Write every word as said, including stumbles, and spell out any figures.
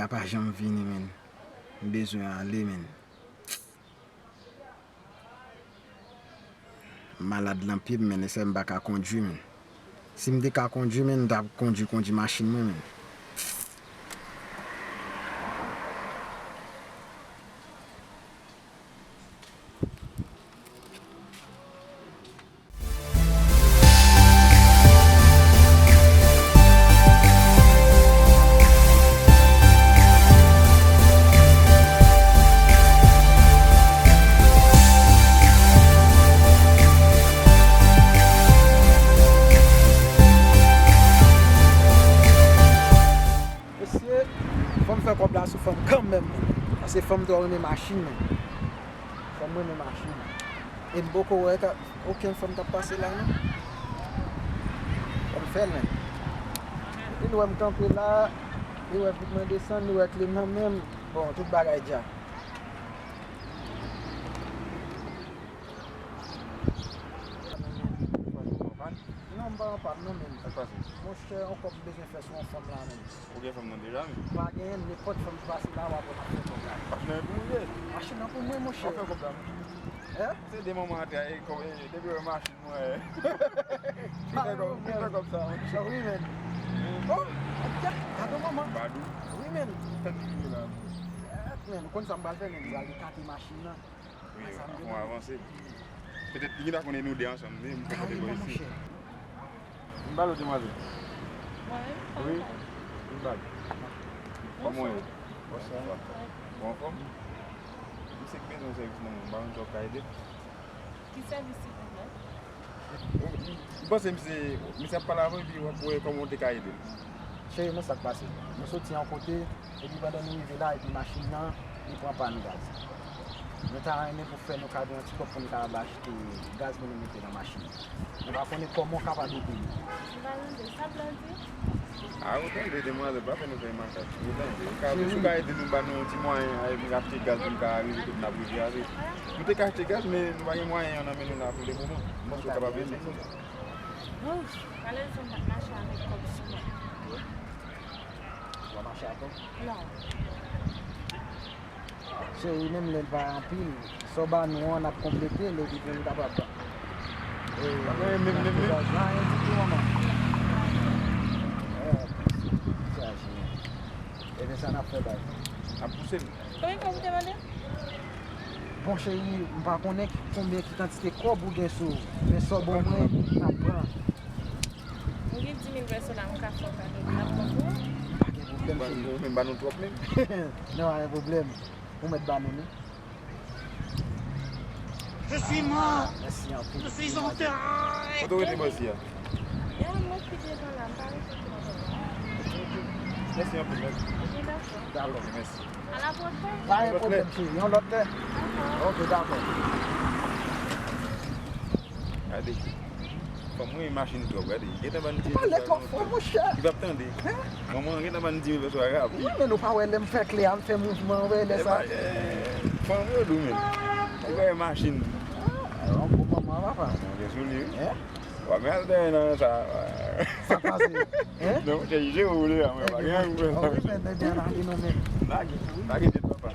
A pa janm vini, menn. M bezwen ale, menn. M malad lan pye m, menn, e sè m pa ka kondwi, menn. Si m te ka kondwi, menn, m t ap kondwi, kondwi machin mwen, menn. Mesye, fò m fè kòb la sou fanm kanmenm, paske fanm twò renmen machin, menn. Fanm renmen machin. E m poko wè ka, okenn fanm k ap pase la, non. Fò m fè l, menn. Epi l wè m kanpe la, li wè vit mwen desann, li wè kle m nan men m. Bon, tout bagay dja. Non, m pa anpàn, non, menn. Sa k pase? Monchè, yon kòb m bezwen fè sou yon fanm la, menn. Ou gen fanm nan deja, menn? M pa genyen, nenpòt fanm ki pase la, w ap wè m ap fè kòb la. Machin nan pou mwen, monchè. W ap fè kòb la, monchè. Hein? Se de manman atè, e kò-, e, depi wè machin mwen. Ki fè kòb, ki fè kòb sa, monchè? Wi, menn. Oh, gade manman. Badou. Wi, menn. Tèt ki la. Gad, menn, ou konn sa m pral fè, menn? M pral ekate machin nan. Wi, fò avanse. Petèt li gentan konnen nou de ansanm, men m fè kote bò isi. M ba l ou demwazèl? Mwen menm? Wi, m ba l. Kòman w ye? Bonswa. Ou anfòm? M se k bezwen sèvis nan men w, m pa konn sa w ka ede m. Ki sèvis silvouplè? M panse misye, misye ap pale avè w epi w ap wè kòman w te ka ede l. Cheri, men sa k pase. Nou soti yon kote, epi pandan nou rive la, epi machin nan, li pran pàn gaz. Nou ta renmen pou fè nou kado yon ti kòb pou nou kapab achte gaz pou nou mete nan machin nan. Nou pa konnen kòman w kapab ede nou. M pa tande sa Blan di. A, ou tande, demwazèl, pa fè nou fè makak. Ou tande, ou ka, si w ka ede nou, ba nou yon ti mwayen, a, epi achte gaz pou nou ka rive kote n ap rive a, se, nou te ka achte gaz, men nou pa gen mwayen an nan men nou la pou le moman. M panse w kapab ede nou. Ouf, malèrezman, m pa t mache avèk kòb sou mwen. Ou pa mache ak kòb? Non. Cheri, menm lè l pa anpil, sa w ba nou an, n ap konplete l epi pou n kapab, e, men, men, men, men. Anyen ditou, manman. Ebyen, sa n ap fè, baz. N ap pouse l. Konbyen kòb ou te mande? Bon, cheri, m pa konnen ki, konbyen ki kantite kòb ou gen sou ou, men sa w ban mwen, m ap pran. Mwen gen dis mil peso la, mwen ka fè w kado, m ap pran pou ou. Pa gen pwoblèm, cheri. Ou menm ba nou twòp menm. Non, pa gen pwoblèm. Ou mèt ba nou li. Je suis mort. Mèsi anpil. Je suis enterré. Kote w rete bò isi a? E mwen ki devan la, m pa rete twò lontan. Mèsi anpil, mèsi. Ok, dakò. Dakò. Ok, mèsi. A la pwochèn. Pa gen pwoblèm, cheri. Yon lòt lè. Dakò. Ok, dakò. Gade. Fanm mwen machin twòp, gade. Gentan ban ti. Pale twò fò, monchè. Li p ap tande. Hein? Manman gentan ban ti peso a rapi. Wi, men nou pa wè lè m fè kle a, m fè mouvman, wè lè sa. Fanm yo dou, men. Li pa wè machin. Ah, yon bon manman, papa. Manman gen sou li, wi. Hein? Wa men al dèyè nan sa. Sa pase. Hein? Non, monchè, jere w le a, mwen pa gen anyen pou fè. Ok, men, men, men, lage non, men. Lage, lage tèt papa.